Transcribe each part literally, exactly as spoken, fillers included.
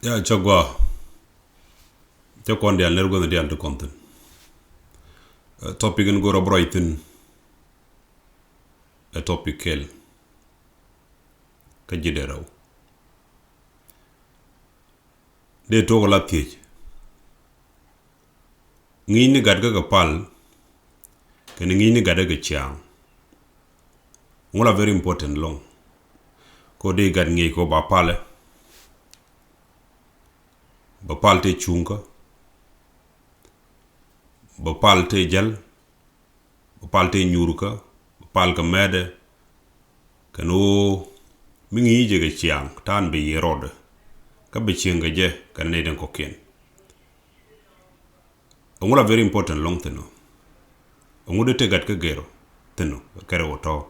Ya, cä gua. Cä kɔn dial ner guänh dial ti kɔn thin. Eh, topic in go̱rä bɛ ruac thin. Ɛ topic kɛl. Kä ji̱ dee rɛw. Dee tuɔk la thiec. Ŋi̱i̱cni gat kä kɛ pal kɛnɛ ŋi̱i̱cni gat kä kɛ ciaŋ. Ŋu la very important lɔŋ. Kɛ ɣöö dee gat ŋi̱eec kɛ ɣöö ba palɛ. Bɛ pal tëë cuŋkä. Bɛ pal tëë jäl. Bɛ pal tëë nyuurkä. Bɛ pal kɛ mɛɛtdɛ. Kɛn ɣöö mi ŋi̱i̱c jɛ kɛ ciaŋ ta̱a̱n bɛ yiëë rɔɔdɛ. Kä bɛ cieŋ kɛ jɛ kɛnɛ nɛy tin kɔ̱kiɛn. Ɛŋu la very important lɔŋ thi̱n ɔ. Ɛŋu dee te gat kä gɛr ɔ thi̱n ɔ kɛrɛ wä tɔ̱.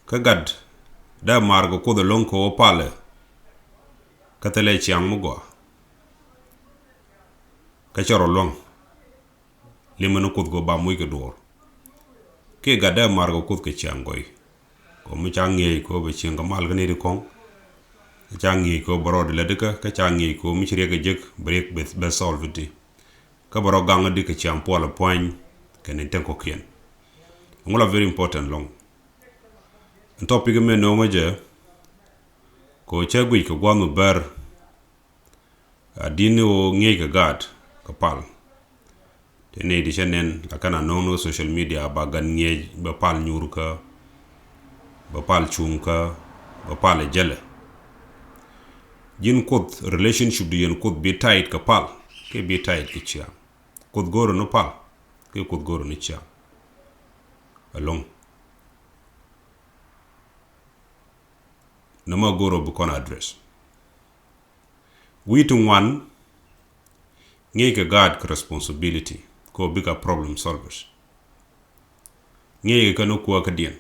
Kä gat dee maar kɛ Kuoth ɛlɔ̱ŋ kɛ ɣöö palɛ. Kä thilɛ ciaŋ mi gɔaa. Kä cɛ rɔ luäŋ. Limɛ ni Kuoth kɛ ɣöö ba moc kɛ duɔ̱ɔ̱r. Kiɛ gat dee maar kɛ Kuoth kɛ ciaŋ gɔy. Kɛ ɣöö mi ca ŋi̱eec kɛ ɣöö bɛ cieŋ kɛ mal kä nɛy ti kɔ̱ŋ. Kä ca ŋi̱eec kɛ ɣöö bɛ rɔɔdɛ lätdi kä, kä ca ŋi̱eec kɛ ɣöö mi ci riɛk kɛ jek bɛ riɛk bɛ, bɛ solve ti. Kä bɛ rɔ gaŋ di kɛ ciaŋ puɔl ɛ puany kɛnɛ tin kɔ̱kiɛn. Ɛŋu la very important lɔŋ. Ɛn topic mɛ nööŋä jɛ kɛ ɣöö cä guic kɛ gua̱a̱th mi bär. A di̱t ni ɣöö ŋi̱eec kɛ gaat kɛ pal. Te nɛy ti cä nɛn la kɛn a no̱o̱ŋ ni social media ba gat ŋi̱eec bɛ pal nyuurkä, bɛ pal cuŋkä, bɛ pal ɛ jälɛ. Ji̱n Kuoth relationship di yɛn Kuoth bi tight kɛ pal kiɛ bi tight kɛ ciaŋ. Kuoth go̱o̱rä ni pal kiɛ Kuoth go̱o̱rä ni ciaŋ. Ɛlɔ̱ŋ. Nɛmɛ go̱o̱rä bi kɔn address. Wi̱i̱ ti ŋuan, ŋi̱eec kɛ gaat kɛ responsibility kɛ ɣöö bikɛ problem solvers. Ŋi̱eec kɛ kɛn kuäär kädiɛn.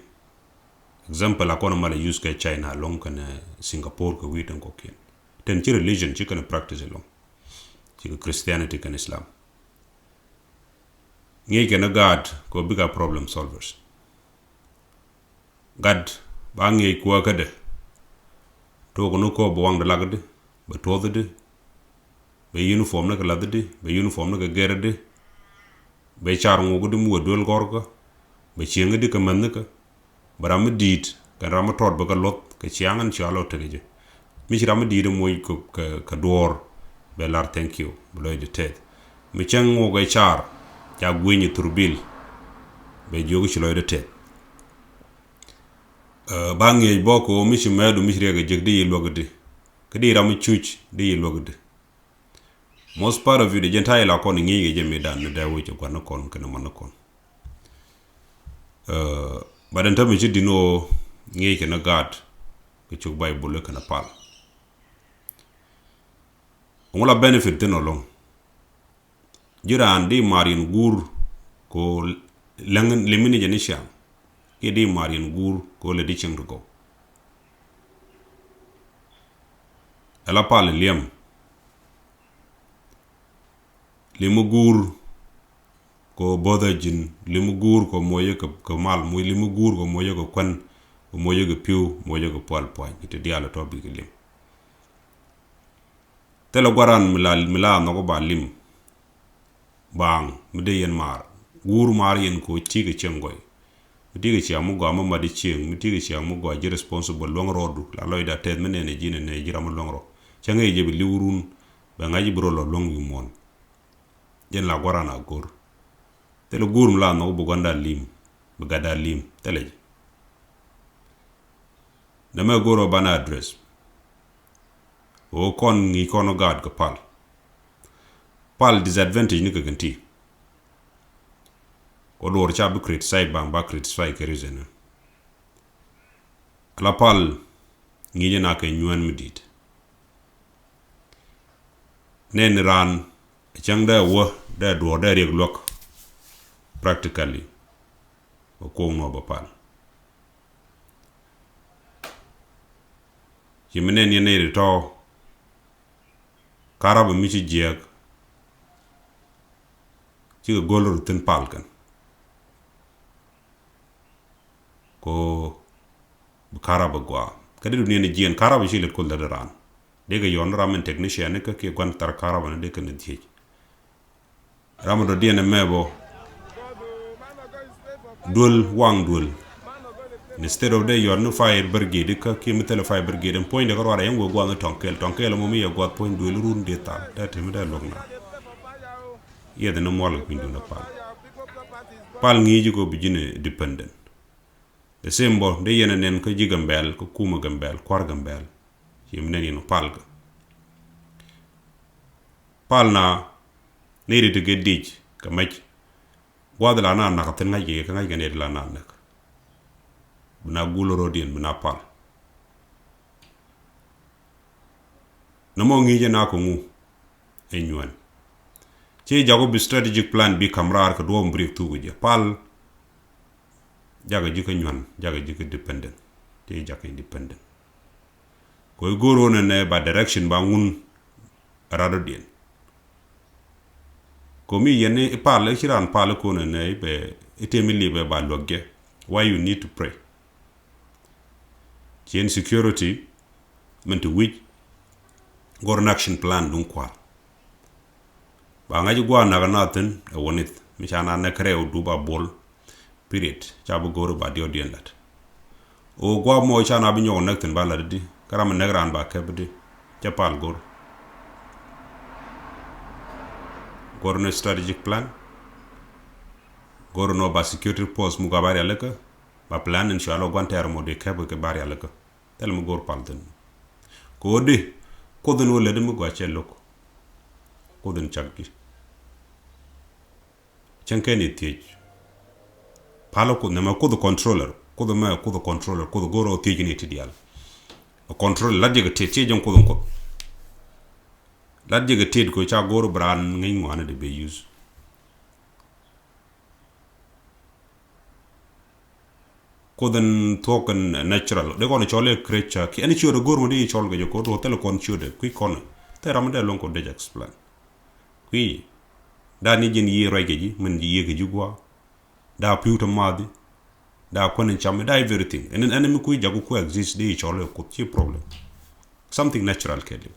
Example a kɔn malɛ use kɛ China ɛlɔ̱ŋ kɛnɛ Singapore kɛ wi̱i̱ tin kɔ̱kiɛn. Tin ci religion ci kɛn practice ɛlɔ̱ŋ. Ci kɛ Christianity kɛnɛ Islam. Ŋi̱eec kɛn gaat kɛ ɣöö bikɛ problem solvers. Gat ba ŋi̱eec kuäär kädɛ. Tuɔk ni kɔp bɛ waŋdɛ lakdi, bɛ tuɔthdi, bɛ uniform ni kɛ lathdi, bɛ uniform ni kɛ gɛrdi, bɛ car ŋuɔkdi mi wä duel gɔrkä, bɛ cieŋdi kɛ mäthnikä, bɛ ram mi di̱i̱t kɛn ram mi tɔt bɛ kɛ luɔth kɛ ciaŋ ɛn cua lɔ tekɛ jɛ. Mi ci ram mi di̱i̱t moc kɛ, kɛ, kɛ duɔ̱ɔ̱r bɛ lar thank you bɛ lɔcdɛ tɛth. Mi cäŋ ŋuɔk ɛ car ca gui̱ny ɛ thurbil bɛ jiök ci lɔcdɛ tɛth. Ɛ, ba ŋi̱eec bä kɛ ɣöö mi ci mɛɛdu mi ci riɛk ɛ jek di yi luäk di. Kä di ram mi cuc di yi luäk di. Most part of it, jɛn ta̱a̱ ila kɔn ŋi̱eec kɛ jɛ mi dan ni dee wec ɛ gua̱n ni kɔn kɛnɛ man ni kɔn. Ɛ, but ɛn täämɛ ci di̱n ɣöö ŋi̱eec kɛnɛ gaat kɛ cuk Baibul kɛnɛ pal. Ŋu la benefit thi̱n ɔlɔ̱ŋ. Ji̱ raan di mar yɛn guur ko läŋ limini jɛ ni ciaŋ. Kiɛ di mar yɛn guur ko lɛ di cieŋ ti gɔw. Ɛla pal liɛm. Limi guur ko bo̱thɛ ji̱n, limi guur ko moyɛ kɛ, kɛ mal, moy limi guur ko moyɛ kɛ kuän, ko moyɛ kɛ pi̱w, moyɛ kɛ pual pua̱ny, iti diaal tɔ bikɛ lim. Thilɛ gua̱ran mi la, mi la nhɔk ba lim. Baaŋ mi dee yɛn maar. Guur maar yɛn ko ti kɛ cieŋ gɔy. Mi ti kɛ ciaŋ mi gɔaa mi mat di cieŋ, mi ti kɛ ciaŋ mi gɔaa ji̱ responsible luäŋ rɔɔdu. La lɔcda tɛth mi nɛn ɛ ji̱n ɛ nɛ ji̱ ram mi luäŋ rɔ. Cäŋ ɛ jɛ bi li̱w run, bɛ ŋa̱c ji̱ bi rɔ lɔ luäŋ wi̱i̱ muɔ̱ɔ̱n. Jɛn la gua̱ran a go̱r. Thilɛ guur mi la nhɔk bi gua̱nda lim, bi gatda lim, thilɛ jɛ. Nɛmɛ go̱r ɔ banɛ address. Ɣöö kɔn ŋi̱i̱c kɔn ɔ gaat kɛ pal. Pal disadvantage ni kɛ kɛn ti. Kɔ duɔr ca bi criticize baŋ ba criticize kɛ reason. Ala pal ŋi̱i̱c ɛn a kɛ nyuɛn mi di̱i̱t. Nɛn raan cäŋ dee wä dee duɔ̱ɔ̱r dee riɛk luäk practically. Bɛ kuɔk nɔ bɛ pal. Ci mi nɛn yɛn nɛy ri tɔ̱ karabä mi ci jiääk cikɛ go̱l rut thi̱n pal kɛn. Ko bi karabä gɔaa kä di duniya ni jiɛn karabä ci lät kuoth lät raan. Dee kɛ yɔn ram in technician ni kä kiɛ gua̱n thar karaba ni dee kɛ ni dhiec. Ram in dɔ̱diɛn ɛmɛ bɔ duel waŋ duel. Instead of dee yɔn ni fire brigade kä kiɛ mi thilɛ fire brigade in puɔ̱nydɛ kä ruaadɛ yɛn wee gua̱n ni tɔŋ kɛl, tɔŋ kɛl ɛmɔ mi yɛ gua̱th puɔ̱ny duel run dee thar dee te mi dee luɔk na. Yɛth ni mual kɛ kui̱ny dun a pal. Pal ŋi̱i̱c kɔ bi ji̱n independent. The same bɔ dee yɛn a nɛn kä ji̱ Gambɛl, kä kumɛ Gambɛl, kua̱r Gambɛl. Ci mi nɛn yɛn pal kä. Pal na ni ri ti gɛ dic kɛ mɛc. Gua̱th la na nak thin ŋa̱c kɛ, kä ŋa̱c kɛ ni ri la na nak. Bi na gul ro̱diɛn, bi na pal. Nɔmɔ ŋi̱i̱c ɛ na kɛ ŋu ɛ nyuan. Ci jaku bi strategic plan bi kam raar kɛ duɔ̱ɔ̱p break thuk jɛ pal. Jakɛ ji̱ kä nyuan, jakɛ ji̱ kä dependent. Ci jakɛ independent. Kɛ go̱r wä nɛnɛ ba direction ba ŋun ɛ rat dɔ̱diɛn. Kɛ mi yɛn i̱ pal i̱ ci raan pal i̱ ko̱n nɛnɛ i̱ bɛ i̱ tëë mi li̱pɛ ba luäk jɛ. Why you need to pray? Ci ɛn security min ti wi̱c. Gɔr in action plan duŋ kual. Ba ŋa̱c gua̱a̱ nak na thin ɛ wä nith mi ca na nɛk rɛw du ba bol. Period. Ca bi go̱r ba diɔt diɛn lat. O gua̱a̱ mɔ ca na bi nyɔk nɛk thin ba lat di kä ram nɛk raan ba kɛp di. Cɛ pal go̱r. Go̱r ni strategic plan. Go̱r ni ba security force mu gua ba rialikä. Ba plan in cua lɔ guan tɛɛr mɔ di kɛp kɛ ba rialikä. Thil mi go̱r pal thin. Kɛ ɣöö di kuoth in wä lät mi gɔaa cɛ lo̱k. Kuoth in cak ji̱. Cäŋ kɛn i̱ thiec. Pal kuoth nɛmɛ kuoth controller. Kuoth mɛ kuoth controller. Kuoth go̱r ɣöö thiec ni ti diaal. Control lat jɛ kɛ tet, ciɛ jɛn kuoth in kuoth. Lat jɛ kɛ tet kɛ ca go̱r bi raan ŋäc ŋuani di bɛ use. Kuoth in thuɔ̱k in natural. Dee kɔn cɔl i̱ creature. Ki ɛn ciötdɛ go̱r mi dee cɔl kɛ jɛ ko̱r duɔ̱k thilɛ kɔn ciötdɛ. Kui̱ kɔn. Thilɛ ram mi dee luɔ̱ŋ kɔ dee explain. Kui̱. Daa ni jɛn yiëë ruac kɛ ji̱, min ji̱ yiëë kɛ ji̱ gua̱a̱. Daa pi̱w te mathi. Daa kuän in cam, daa everything. Ɛn, ɛn mi kui̱ jaku ku exist dee cɔl i̱ kuoth ci problem. Something natural kɛ liw.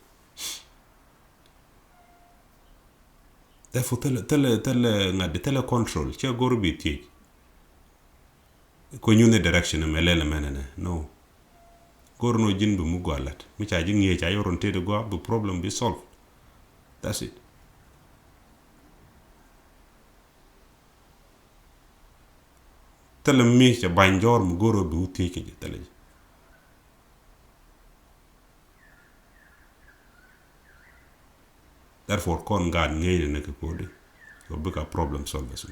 Therefore, thilɛ, thilɛ, thilɛ ŋa̱t di, thilɛ control. Cɛ go̱r bi thiec. Kɔ nyuth ni direction mɛ lɛl mɛ nɛnɛ. No. Go̱r nɔ ji̱n bi mi gɔaa lat. Mi ca ji̱ ŋi̱eec ca yɔr in tet gɔaa bi problem bi solve. That's it. Thilɛ mi cɛ ba̱ny jɔr mi go̱r bi wä thiec kɛ jɛ thilɛ jɛ. Therefore kɔn gaat ŋi̱eec ni kɛ kodi. Kɛ bika problem solvers.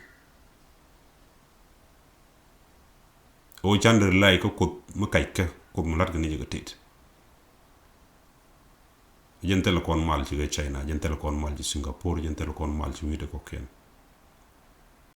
Ɣöö can rely kä kuoth mi kac kä kuoth mi lat kɛ ni jɛ kɛ tet. Jɛn thilɛ kɔn mal ci kɛ China, jɛn thilɛ kɔn mal ci Singapore, jɛn thilɛ kɔn mal ci wi̱i̱dɛ kɔkiɛn.